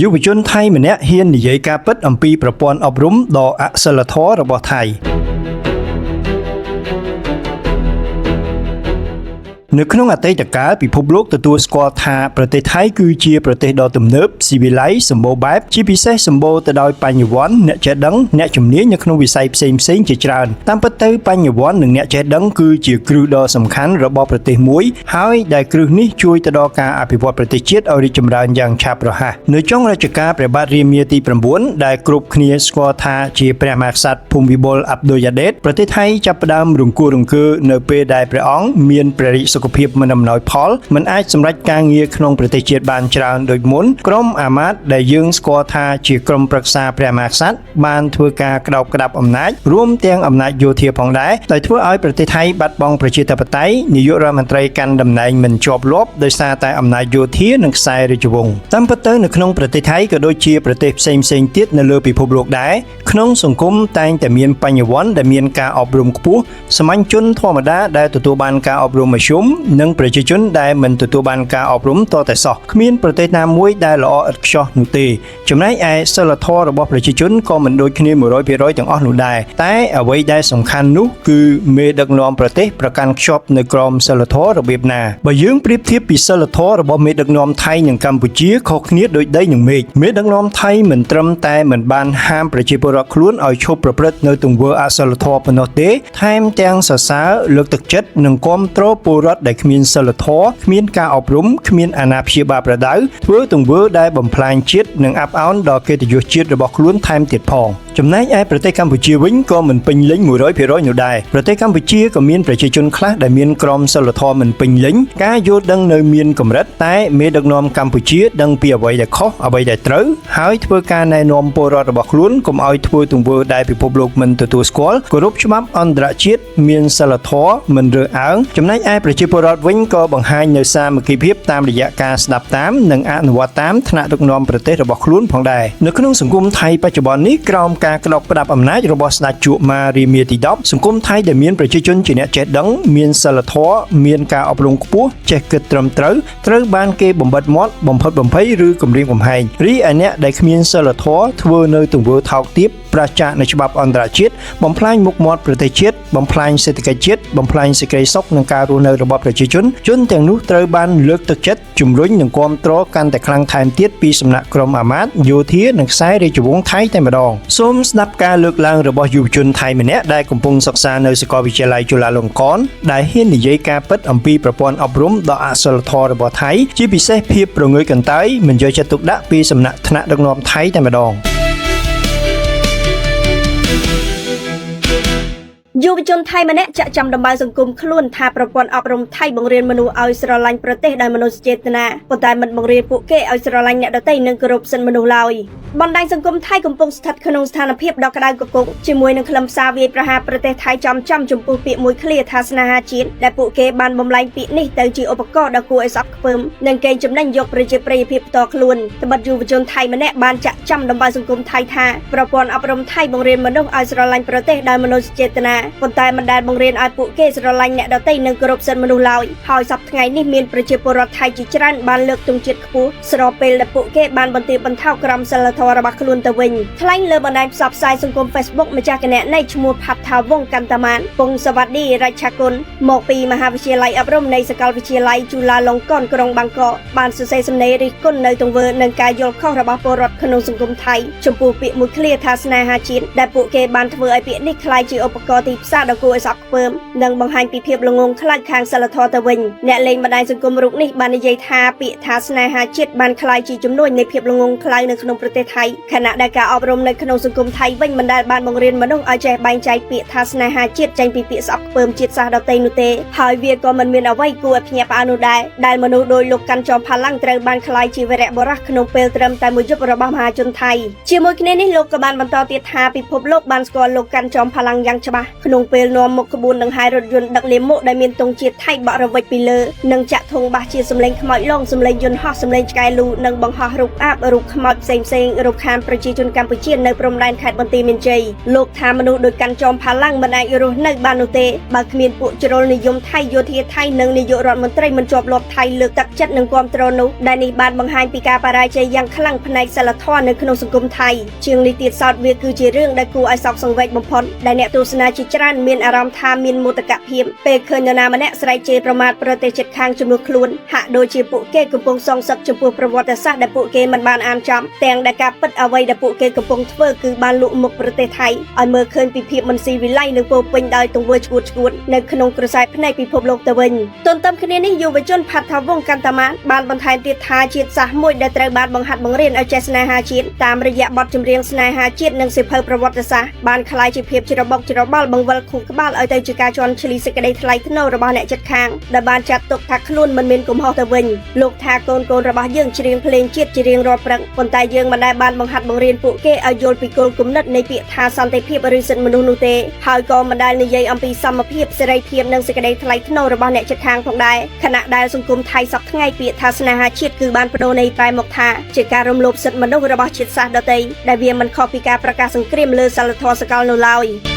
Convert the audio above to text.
យុវជនថៃម្នាក់ហ៊ាននិយាយការពិតអំពីប្រព័ន្ធអប់រំដ៏អសិលធម៌របស់ថៃ នៅក្នុងអតីតកាលពិភពលោកទទួលស្គាល់ថាប្រទេសថៃគឺជាប្រទេសដ៏ទំនើបស៊ីវិល័យសម្បូរបែបជាពិសេសសម្បូរទៅដោយបញ្ញវន្តអ្នកចេះដឹងអ្នកជំនាញនៅក្នុងវិស័យផ្សេងៗជាច្រើនតាមពិតទៅបញ្ញវន្តនិងអ្នកចេះដឹងគឺជាគ្រឹះដ៏សំខាន់របស់ប្រទេសមួយហើយដែលគ្រឹះនេះជួយទៅដល់ការអភិវឌ្ឍប្រទេសជាតិឲ្យរីកចម្រើនយ៉ាងឆាប់រហ័សនៅចុងរជ្ជកាលព្រះបាទរាមាទី9ដែលគ្រប់គ្នាស្គាល់ថាជាព្រះមហាក្សត្រភូមិវិបុលអាប់ឌុលយ៉ាដេតប្រទេសថៃចាប់ផ្ដើមរង្គោះរង្គើនៅពេលដែលព្រះអង្គមានព្រះរាជសុខភាពមិនអំណោយផលមិនអាចសម្រេចការងារក្នុងប្រទេសជាតិបានច្រើនដូចមុនក្រុមអាមាត្យដែលយើងស្គាល់ថាជាក្រុមប្រឹក្សាព្រះមហាក្សត្របានធ្វើការក្តោបក្តាប់អំណាចរួមទាំងអំណាចយោធាផងដែរដោយធ្វើឲ្យប្រទេសថៃបាត់បង់ប្រជាធិបតេយ្យនាយករដ្ឋមន្ត្រីកាន់តំណែងមិនជាប់លាប់ដោយសារតែអំណាចយោធានិងខ្សែរាជវង្សតាមពិតទៅនៅក្នុងប្រទេសថៃក៏ដូចជាប្រទេសផ្សេងៗទៀតនៅលើពិភពលោកដែរក្នុងសង្គមតែងតែមានបញ្ញវន្តដែលមានការអប់រំខ្ពស់សាមញ្ញជនធម្មតាដែលទទួលបានការអប់រំមធ្យមនិងប្រជាជនដែលមិនទទួលបានការអប់រំតតែសោះគ្មានប្រទេសណាមួយដែលល្អឥតខ្ចោះនោះទេចំណែកឯសិលធម៌របស់ប្រជាជនក៏មិនដូចគ្នា100%ទាំងអស់នោះដែរតែអ្វីដែលសំខាន់នោះគឺមេដឹកនាំប្រទេសប្រកាន់ខ្ជាប់នៅក្រមសិលធម៌របៀបណាបើយើងប្រៀបធៀបពីសិលធម៌របស់មេដឹកនាំថៃនិងកម្ពុជាខុសគ្នាដូចដីនិងមេឃមេដឹកនាំថៃមិនត្រឹមតែមិនបានហាមប្រជាពលរដ្ឋខ្លួនឲ្យឈប់ប្រព្រឹត្តនៅទង្វើអសិលធម៌ប៉ុណ្ណោះទេថែមទាំងសរសើរលើកទឹកចិត្តនិងគាំទ្រពលរដ្ឋដែលគ្មានសិលធម៌គ្មានការអប់រំគ្មានអាណាព្យាបាលប្រដៅធ្វើទង្វើដែលបំផ្លាញជាតិនិងអាប់អោនដល់កិត្តិយសជាតិរបស់ខ្លួនថែមទៀតផងចំណែកឯប្រទេសកម្ពុជាវិញក៏មិនពេញលេញ100%នោះដែរប្រទេសកម្ពុជាក៏មានប្រជាជនខ្លះដែលមានក្រមសីលធម៌មិនពេញលេញការយល់ដឹងនៅមានកម្រិតតែមេដឹកនាំកម្ពុជាដឹងពីអ្វីដែលខុសអ្វីដែលត្រូវហើយធ្វើការណែនាំពលរដ្ឋរបស់ខ្លួនកុំឲ្យធ្វើទង្វើដែលពិភពលោកមិនទទួលស្គាល់គោរពច្បាប់អន្តរជាតិមានសីលធម៌មិនរើសអើងចំណែកឯប្រជាពលរដ្ឋវិញក៏បង្ហាញនូវសាមគ្គីភាពតាមរយៈការស្ដាប់តាមនិងអនុវត្តតាមថ្នាក់ដឹកនាំប្រទេសរបស់ខ្លួនផងដែរនៅក្នុងសង្គមថៃបច្ចុប្បន្ននេះក្រោមការក្តោបក្តាប់អំណាចរបស់ស្ដេចជួមារាមាទី10សង្គមថៃដែលមានប្រជាជនជាអ្នកចេះដឹងមានសិលធម៌មានការអប់រំខ្ពស់ចេះគិតត្រឹមត្រូវត្រូវបានគេបំបិទមាត់បំផិតបំភ័យឬគំរាមកំហែងរីឯអ្នកដែលគ្មានសិលធម៌ធ្វើនៅទង្វើថោកទាបប្រាសចាកនៃច្បាប់អន្តរជាតិបំផ្លាញមុខមាត់ប្រទេសជាតិបំផ្លាញសេដ្ឋកិច្ចជាតិបំផ្លាញសេចក្តីសុខនិងការរស់នៅរបស់ប្រជាជនជនទាំងនោះត្រូវបានលើកទឹកចិត្តជំរុញនិងគាំទ្រកាន់តែខ្លាំងថែមទៀតពីសំណាក់ក្រុមអាមាត្យយោធានិងខ្សែរាជវង្សថៃតែម្ដងសូមស្ដាប់ការលើកឡើងរបស់យុវជនថៃម្នាក់ដែលកំពុងសិក្សានៅសាកលវិទ្យាល័យจุฬាលង្កនដែលហ៊ាននិយាយការពិតអំពីប្រព័ន្ធអប់រំដ៏អសិលធម៌របស់ថៃជាពិសេសភាពប្រងើយកន្តើយមិនយកចិត្តទុកដាក់ពីសំណាក់ថ្នាក់ដឹកនាំថៃតែម្ដង យុវជនថៃម្នាក់ចាក់ចាំដំបៅសង្គមខ្លួនថាប្រព័ន្ធអប់រំថៃបង្រៀនមនុស្សឲ្យស្រឡាញ់ប្រទេសដោយមនោសញ្ចេតនាប៉ុន្តែមិនបង្រៀនពួកគេឲ្យស្រឡាញ់អ្នកដទៃនិងគោរពសិទ្ធិមនុស្សឡើយបណ្ដាញសង្គមថៃកំពុងស្ថិតក្នុងស្ថានភាពដ៏ក្តៅគគុកជាមួយនឹងខ្លឹមសារវាយប្រហារប្រទេសថៃចំចំចំពោះពាក្យមួយឃ្លាថាស្នេហាជាតិដែលពួកគេបានបំលែងពាក្យនេះទៅជាឧបករណ៍ដ៏គួរឲ្យស្អប់ខ្ពើមនិងកេងចំណេញយកប្រជាប្រិយភាពផ្ទាល់ខ្លួនត្បិតយុវជនថៃម្នាក់បានចាក់ចាំដំបៅសង្គមថៃថាប្រព័ន្ធអប់រំថៃបង្រៀនមនុស្សឲ្យស្រឡាញ់ប្រទេសដោយមនោសញ្ចេតនាប៉ុន្តែមិនដែលបង្រៀនឲ្យពួកគេស្រឡាញ់អ្នកដទៃនិងគោរពសិទ្ធិមនុស្សឡើយហើយសប្តាហ៍ថ្ងៃនេះមានប្រជាពលរដ្ឋថៃជាច្រើនបានលើកទង់ជាតិខ្ពស់ស្របពេលដែលពួកគេបានបន្ទាបបន្ថោកក្រមសីលធម៌របស់ខ្លួនទៅវិញថ្លែងលើបណ្ដាញផ្សព្វផ្សាយសង្គម Facebook ម្ចាស់គណនីឈ្មោះផាត់ថាវងកន្តមានពងសវណ្ឌីរាជគុណមកពីមហាវិទ្យាល័យអប់រំនៃសាកលវិទ្យាល័យជូឡាឡុងកនក្រុងបាងកកបានសរសេរសំណេររិះគន់នៅទង្វើនិងការយល់ខុសរបស់ពលរដ្ឋក្នុងសង្គមថៃចំពោះពាក្យមួយឃ្លាថាស្នេហាជាតិដែលពួកគេបានធ្វើឲ្យពាក្យនេះក្លាយជាឧបករណ៍ទីផ្សារដ៏គួរឲ្យស្អប់ខ្ពើមនិងបង្ហាញពីភាពល្ងង់ខ្លៅខាងសិលធម៌ទៅវិញអ្នកលេងបណ្ដាញសង្គមរូបនេះបាននិយាយថាពាក្យថាស្នេហាជាតិបានក្លាយជាជំនួញនៃភាពល្ងង់ខ្លៅនៅក្នុងប្រទេសថៃខណៈដែលការអប់រំនៅក្នុងសង្គមថៃវិញមិនដែលបានបង្រៀនមនុស្សឲ្យចេះបែងចែកពាក្យថាស្នេហាជាតិចេញពីពាក្យស្អប់ខ្ពើមជាតិសាសន៍ដទៃនោះទេហើយវាក៏មិនមានអ្វីគួរឲ្យភ្ញាក់ផ្អើលនោះដែរដែលមនុស្សដោយលោកកាន់ចោមផាឡាំងត្រូវបានក្លាយជាវីរៈបុរសក្នុងពេលត្រឹមតែមួយយប់របស់មហាជនថៃជាមួយគ្នានេះលោកក៏បានបន្តទៀតថាពិភពលោកបានស្គាល់លោកកាន់ចោមផាឡាំងយ៉ាងច្បាស់ ក្នុងពេលនាំមុខក្បួនដង្ហែរថយន្តដឹកលាមកដែលមានទង់ជាតិថៃបក់រវិចពីលើនិងចាក់ធុងបាសជាសម្លេងខ្មោចលងសម្លេងយន្តហោះសម្លេងឆ្កែលូនិងបង្ហោះរូបអាបរូបខ្មោចផ្សេងៗរំខានប្រជាជនកម្ពុជានៅព្រំដែនខេត្តបន្ទាយមានជ័យលោកថាមនុស្សដោយកាន់ចោមផាឡាំងមិនអាចរស់នៅបាននោះទេបើគ្មានពួកជ្រុលនិយមថៃយោធាថៃនិងនាយករដ្ឋមន្ត្រីមិនជាប់លាប់ថៃលើកទឹកចិត្តនិងគាំទ្រនោះដែលនេះបានបង្ហាញពីការបរាជ័យយ៉ាងខ្លាំងផ្នែកសិលធម៌នៅក្នុងសង្គមថៃជាងនេះទៀតសោតវាគឺជារឿងដែលគួរឲ្យសោកសង្វេគបំផុតដែលអ្នកទស្សនាជាច្រើនមានអារម្មណ៍ថាមានមោទកភាពពេលឃើញនរណាម្នាក់ស្រែកជេរប្រមាថប្រទេសជិតខាងជំនួសខ្លួនហាក់ដូចជាពួកគេកំពុងសងសឹកចំពោះប្រវត្តិសាស្ត្រដែលពួកគេមិនបានអានចំទាំងដែលការពិតអ្វីដែលពួកគេកំពុងធ្វើគឺបានលក់មុខប្រទេសថៃឲ្យមើលឃើញពីភាពមិនស៊ីវិល័យនិងពោពេញដោយទង្វើឈួតឈួតនៅក្នុងក្រសែភ្នែកពិភពលោកទៅវិញទន្ទឹមគ្នានេះយុវជនផាត់ថាវងកន្តមាបានបន្ថែមទៀតថាជាតិសាសន៍មួយដែលត្រូវបានបង្ហាត់បង្រៀនឲ្យចេះស្នេហាជាតិតាមរយៈបទចម្រៀងស្នេហាជាតិនិងសៀវភៅប្រវត្តិសាស្ត្របានក្លាយជាភាពច្របូកច្របល់បង្វិលខួរក្បាលឲ្យទៅជាការជន់ឈ្លីសេចក្តីថ្លៃថ្នូររបស់អ្នកជិតខាងដែលបានចាត់ទុកថាខ្លួនមិនមានកំហុសទៅវិញលោកថាកូនកូនរបស់យើងច្រៀងភ្លេងជាតិជារៀងរាល់ព្រឹកប៉ុន្តែយើងមិនដែលបានបង្ហាត់បង្រៀនពួកគេឲ្យយល់ពីគោលគំនិតនៃពាក្យថាសន្តិភាពឬសិទ្ធិមនុស្សនោះទេហើយក៏មិនដែលនិយាយអំពីសមភាពសេរីភាពនិងសេចក្តីថ្លៃថ្នូររបស់អ្នកជិតខាងផងដែរខណៈដែលសង្គមថៃសពថ្ងៃពាក្យថាស្នេហាជាតិគឺបានបដូរន័យប្រែមកថាជាការរំលោភសិទ្ធិមនុស្សរបស់ជាតិសាសន៍ដទៃដែលវាមិនខុសពីការប្រកាសសង្គ្រាមលើសិលធម៌សកលនោះឡើយ។